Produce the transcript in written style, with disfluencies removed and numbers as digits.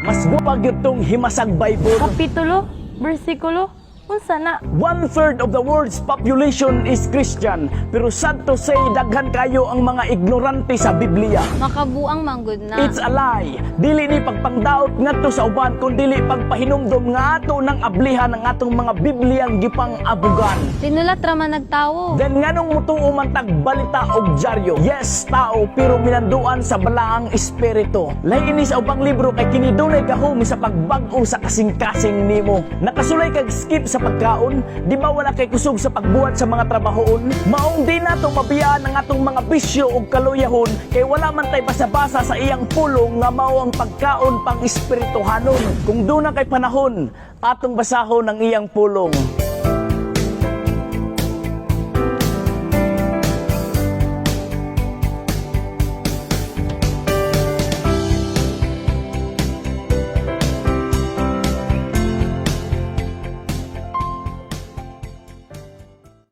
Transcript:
Mas gwapa gyud tong Himasag Bible. Kapitulo, bersikulo, unsa na? One third of the world's population is Christian, pero sad to say, daghan kayo ang mga ignorante sa Biblia. Makabuang manggod na. It's a lie. Dili ni pagpangdaot ngadto sa uban kun dili pagpahinumdom nga ato nang ablihan ang atong mga Bibliyang gipang-abugan. Tinulat ra man nagtawo. Then nganong mutuo man tag balita og dyaryo? Yes, tao, pero minanduan sa Balaang Espiritu. Lahi ini sa ubang libro kay kini dunay gahom sa pagbag-o sa kasing-kasing nimo. Nakasulay kag skip sa pagkaon, di ba wala kay kusog sa pagbuhat sa mga trabahoon? Maong di nato mabiyaan ang atong mga bisyo ug kaluyahon kay wala man tay basa-basa sa iyang pulong nga mao ang pagkaon pang espirituhanon. Kung duna kay panahon, atong basahon ang iyang pulong.